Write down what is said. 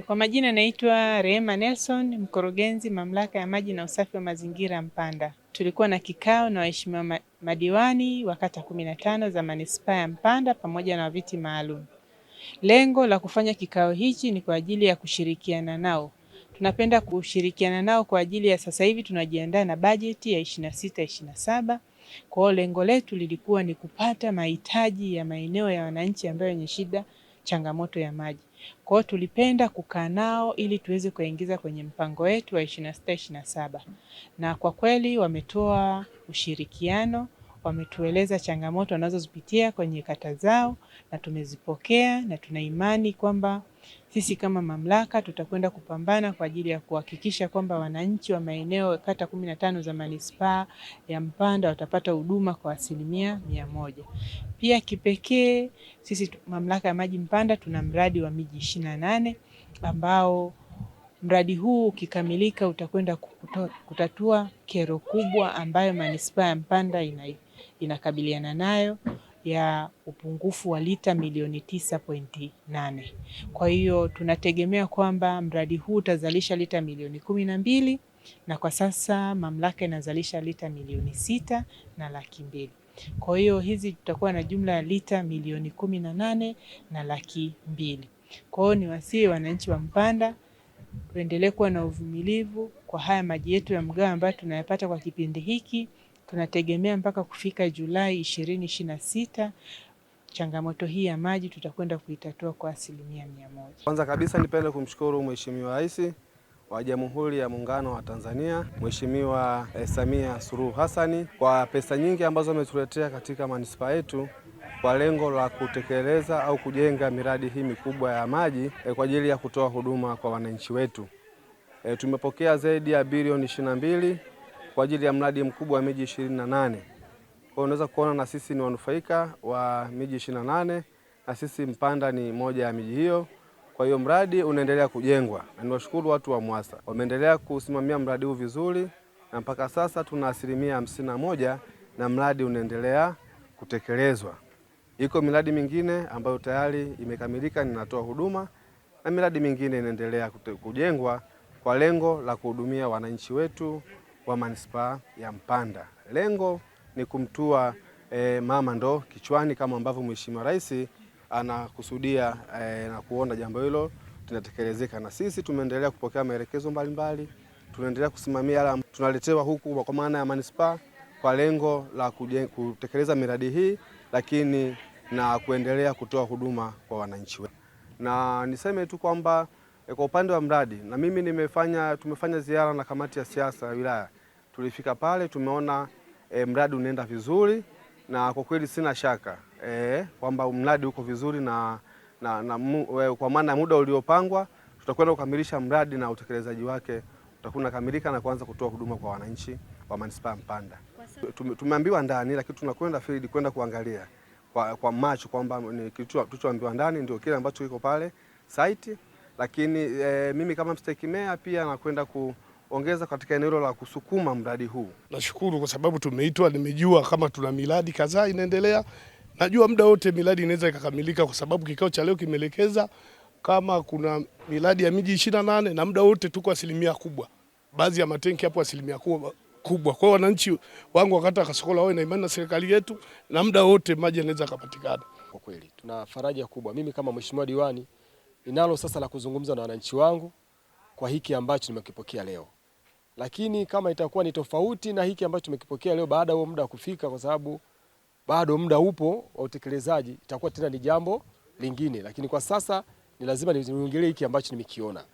Kwa majina naitwa Rehema Nelson, mkurugenzi Mamlaka ya Maji na Usafi wa Mazingira Mpanda. Tulikuwa na kikao na waheshimiwa madiwani wa kata 15 za manispaa ya Mpanda pamoja na viti maalum. Lengo la kufanya kikao hichi ni kwa ajili ya kushirikiana nao. Tunapenda kushirikiana nao kwa ajili ya sasa hivi tunajiandaa na bajeti ya 26 27. Kwa hiyo lengo letu lilikuwa ni kupata mahitaji ya maeneo ya wananchi ambayo yenye shida changamoto ya maji. Kwa hiyo tulipenda kukaa nao ili tuweze kuingiza kwenye mpango wetu wa 26 27, na kwa kweli wametoa ushirikiano, wametueleza changamoto wanazozipitia kwenye kata zao na tumezipokea, na tuna imani kwamba sisi kama mamlaka tutakwenda kupambana kwa ajili ya kuhakikisha kwamba wananchi wa maeneo kata 15 za manispaa ya Mpanda watapata huduma kwa 100%. Pia kipekee sisi mamlaka ya maji Mpanda tuna mradi wa miji 28 ambao mradi huu ukikamilika utakwenda kutatua kero kubwa ambayo manispaa ya Mpanda inakabiliana nayo ya upungufu wa lita milioni 9.8. Kwa hiyo tunategemea kwamba mradi huu utazalisha lita milioni 12 na kwa sasa mamlaka inazalisha lita milioni 6 na 200,000. Kwa hiyo hizi tutakuwa na jumla ya lita milioni 18 na 200,000. Kwa hiyo niwasihi wananchi wa Mpanda tuendelee kuwa na uvumilivu kwa haya maji yetu ya mgao ambayo tunayapata kwa kipindi hiki. Tunategemea mpaka kufika Julai 2026 changamoto hii ya maji tutakwenda kuitatua kwa 100%. Kwanza kabisa nipende kumshukuru Mheshimiwa Rais wa Jamhuri ya Muungano wa Tanzania Mheshimiwa Samia Suluhu Hassan kwa pesa nyingi ambazo ametuletea katika manispaa yetu kwa lengo la kutekeleza au kujenga miradi hii mikubwa ya maji kwa ajili ya kutoa huduma kwa wananchi wetu. Tumepokea zaidi ya bilioni 22 kwa ajili ya mradi mkubwa wa miji 28. Kwa hiyo unaweza kuona na sisi ni wanufaika wa miji 28 na sisi Mpanda ni moja ya miji hiyo. Kwa hiyo mradi unaendelea kujengwa na niwashukuru watu wa MUWASA wameendelea kusimamia mradi huu vizuri, na mpaka sasa tuna 51% na mradi unaendelea kutekelezwa. Iko miradi mingine ambayo tayari imekamilika ninatoa huduma na miradi mingine inaendelea kujengwa kwa lengo la kuhudumia wananchi wetu wa manispaa ya Mpanda. Lengo ni kumtua mama ndoo kichwani kama ambavyo Mheshimiwa Rais anakusudia na kuona jambo hilo linatekelezeka, na sisi tumeendelea kupokea maelekezo mbalimbali, tunaendelea kusimamia yale tunaletewa huku kwa maana ya manispaa kwa lengo la kutekeleza miradi hii, lakini na kuendelea kutoa huduma kwa wananchi wetu. Na niseme tu kwamba kwa upande wa mradi na mimi tumefanya ziara na kamati ya siasa ya wilaya. Tulifika pale tumeona mradi unaenda vizuri na kwa kweli sina shaka kwamba mradi uko vizuri na kwa maana muda uliopangwa tutakwenda kukamilisha mradi na utekelezaji wake utakuwa unakamilika na kuanza kutoa huduma kwa wananchi wa manispaa Mpanda. Tumeambiwa ndani, lakini tunakwenda field kwenda kuangalia kwa macho kwamba ni tulichoambiwa ndani ndio kile ambacho kiko pale site, lakini mimi kama mstahiki meya pia nakwenda kuongeza katika eneo la kusukuma mradi huu. Nashukuru kwa sababu tumeitwa, nimejua kama tuna miradi kadhaa inaendelea. Najua muda wote miradi inaweza ikakamilika kwa sababu kikao cha leo kimeelekeza kama kuna miradi ya miji 28 na muda wote tuko asilimia kubwa. Baadhi ya matenki hapo asilimia kubwa. Kwa hiyo wananchi wangu wa kata Kasokola wawe na imani na serikali yetu na muda wote maji yanaweza kupatikana. Kwa kweli tuna faraja kubwa. Mimi kama mheshimiwa diwani ninalo sasa la kuzungumza na wananchi wangu kwa hiki ambacho nimekipokea leo. Lakini kama itakuwa ni tofauti na hiki ambacho tumekipokea leo baada ya muda kufika, kwa sababu bado muda upo wa utekelezaji, itakuwa tena ni jambo lingine. Lakini kwa sasa ni lazima niongelee hiki ambacho nimekiona.